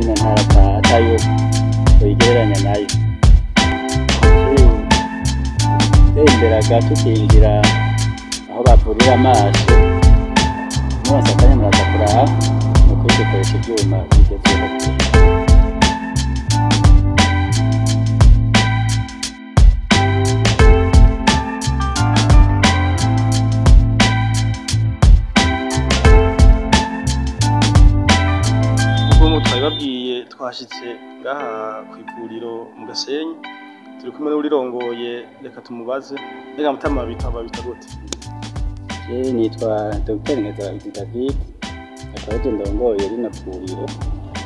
Ino ntara atayo tuyigereranya nayo. Temberaga tukinjira aho bavurira amaso, muronse akanya muraza kuraba, ni ukuri dukoresha ivyuma bigezweho. Nk'uko twabibabwiye, twashitse ngaha ku ivuriro mu Gasenyi, turi kumwe n'urirongoye. Reka tumubaze. Reka mutama, babita gute? Je nitwa Dr Nkezabahizi David, akaba aje ndongoye rino vuriro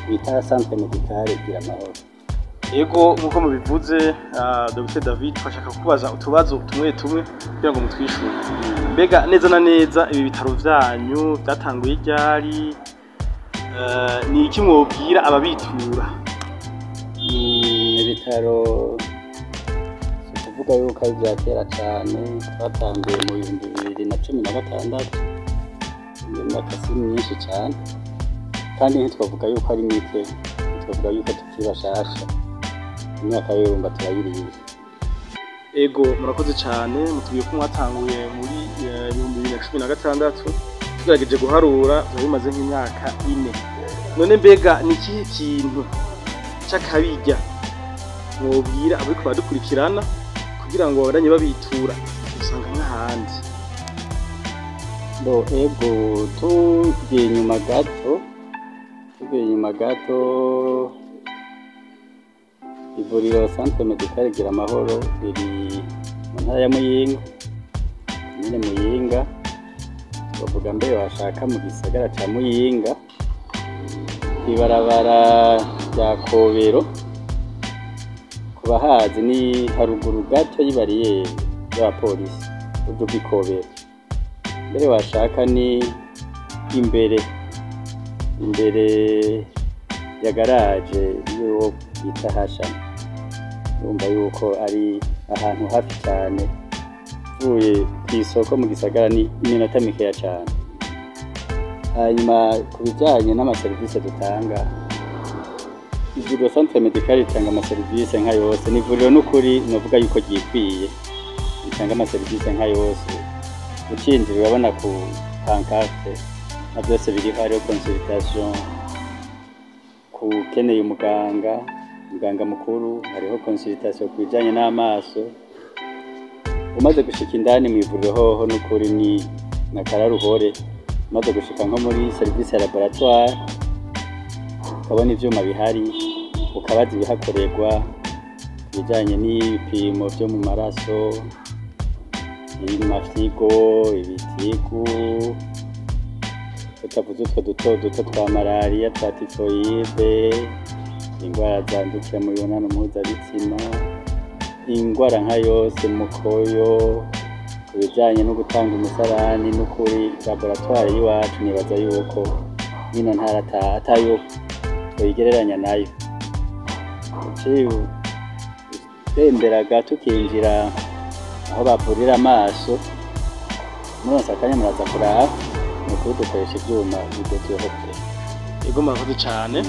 bita Centre Médical Gira Amahoro. Yego, nk'uko mubivuze, Dr David, twashaka kubaza utubazo tumwe tumwe kugira ngo mutwishure. Mbega neza na neza ibi bitaro vyanyu vyatanguye ryari? Ni iki mwobwira ababitura? Ibitaro si ukuvuga yuko ari ibya kera cane, twatanguye mu 2016, iyo myaka si myinshi cane, kandi ntitwavuga yuko ari mike, ntitwavuga yuko tukiri bashasha, imyaka yo yumva turayiriye. Ego, murakoze cyane. Mutubwiye ko mwatanguye muri 2016, tugerageje guharura biba bimaze nk'imyaka 4. None mbega ni ikihe kintu c'akabirya mwobwira abariko baradukurikirana kugira ngo babandanye babitura usanga nk'ahandi? Bo, ego, tugiye inyuma gato, ivuriro Centre Médical Gira Amahoro riri mu ntara ya Muyinga, komine Muyinga, bavuga mbere washaka mu gisagara ca Muyinga, ibarabara rya Kobero. Ku bahazi ni haruguru gato y'ibariyeri y'abapolisi uduga Ikobero, mbere washaka ni imbere imbere ya garaje y'uwo bita Hashama. Urumva yuko ari ahantu hafi cyane, uvuye ku isoko mu gisagara ni iminota mikeya cyane. Hanyuma ku bijyanye n'amaserivisi dutanga, ivuriro Centre Médical ritanga amaserivisi nka yose. Ni ivuriro n'ukuri novuga yuko ryikwiye, ritanga amaserivisi nka yose. Ucinjira urabona ku pancarte na byose biriho, hariho consultation ku ukeneye umuganga mukuru, hariho consultation ku bijyanye n'amaso. Umaze gushika indani mu ivuriro hoho n'ukuri ni na kararuhore. Umaze gushika nko muri service ya laboratoire, ukabona ivyuma bihari, ukabaza ibihakorerwa ku bijyanye n'ibipimo vyo mu maraso, amafyigo, ibitigu, tutavuze utwo duto duto twa malariya, twa typhoïde, indwara zandukira mu mibonano mpuzabitsina, ingwara nka yose, mukoyo, ku bijyanye no gutanga umusarani. N'ukuri laboratoire y'iwacu nibaza yuko nyino ntara atayo twoyigereranya nayo. Uciye utemberaga tukinjira aho bavurira amaso, muronse akanya muraza kuraba, ni ukuri dukoresha ivyuma bigezweho pe. Ego, murakoze cyane.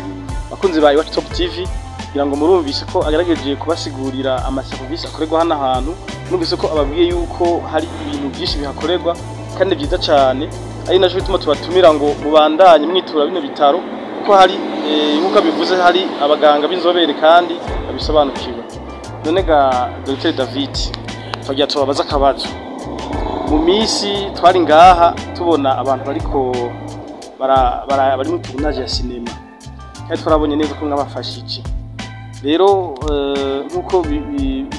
Bakunzi ba Iwacu Top TV, kugira ngo murumvise ko agerageje kubasigurira amaserivisi akorerwa hano hantu. Murumvise ko ababwiye yuko hari ibintu byinshi bihakorerwa kandi byiza cyane, ari naco bituma tubatumira ngo mubandanye mwitura bino bitaro, kuko hari nk'uko abivuze, hari abaganga b'inzobere kandi babisobanukiwe. None ga Dr David, twagira tubabaza akabazo. Mu minsi twari ngaha tubona abantu bariko bari mu tournage ya cinéma, kandi twarabonye neza ko mwabafashije. Rero nk'uko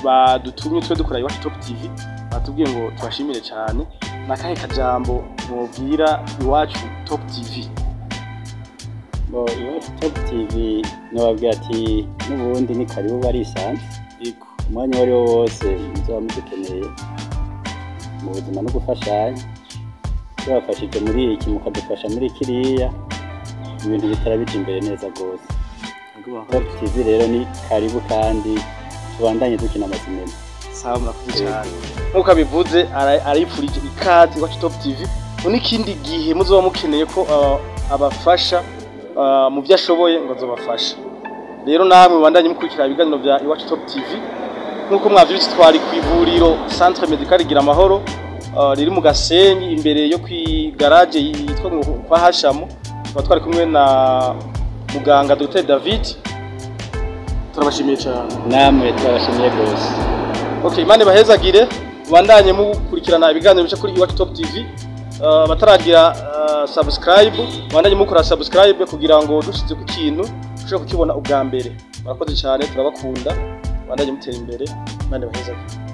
badutumye twe dukora Iwacu Top TV, batubwiye ngo tubashimire cyane. Nakahe kajambo mwobwira Iwacu Top TV? Bo, Iwacu Top TV nababwira ati n'ubundi ni karibu, barisanze. Umwanya uwo ari wo wose muzoba mudukeneye mu buzima no gufashanya, tubafashije muri iki, mukadufasha muri kiriya, ibintu bitarabija imbere neza rwose. Top TV rero ni karibu, kandi tubandanye dukina amasinema. Sawa, murakoze cyane. Nk'uko abivuze, arayipfurije ikaze Iwacu Top TV. Mu n'ikindi gihe muzoba mukeneye ko abafasha. Mu byo ashoboye ngo azobafashe. Rero namwe mubandanye mukurikira ibiganiro bya Iwacu Top TV. Nk'uko mwavyibutse, twari ku ivuriro Centre Medical Gira Amahoro, riri mu Gasenyi, imbere yo kwi garage yitwa ngo kwa Hashamu. Tukaba twari kumwe na muganga Dr David. Turabashimiye cyane. Namwe turabashimiye rwose. Okay, Imana ibahezagire, mubandanye mukurikirana ibiganiro bica kuri Iwacu Top TV. Bataragira subscribe, mubandanye mukora subscribe kugira ngo dushize ku kintu ushobore kukibona ubwa mbere. Murakoze cyane, turabakunda, mubandanye mutera imbere. Imana ibahezagire.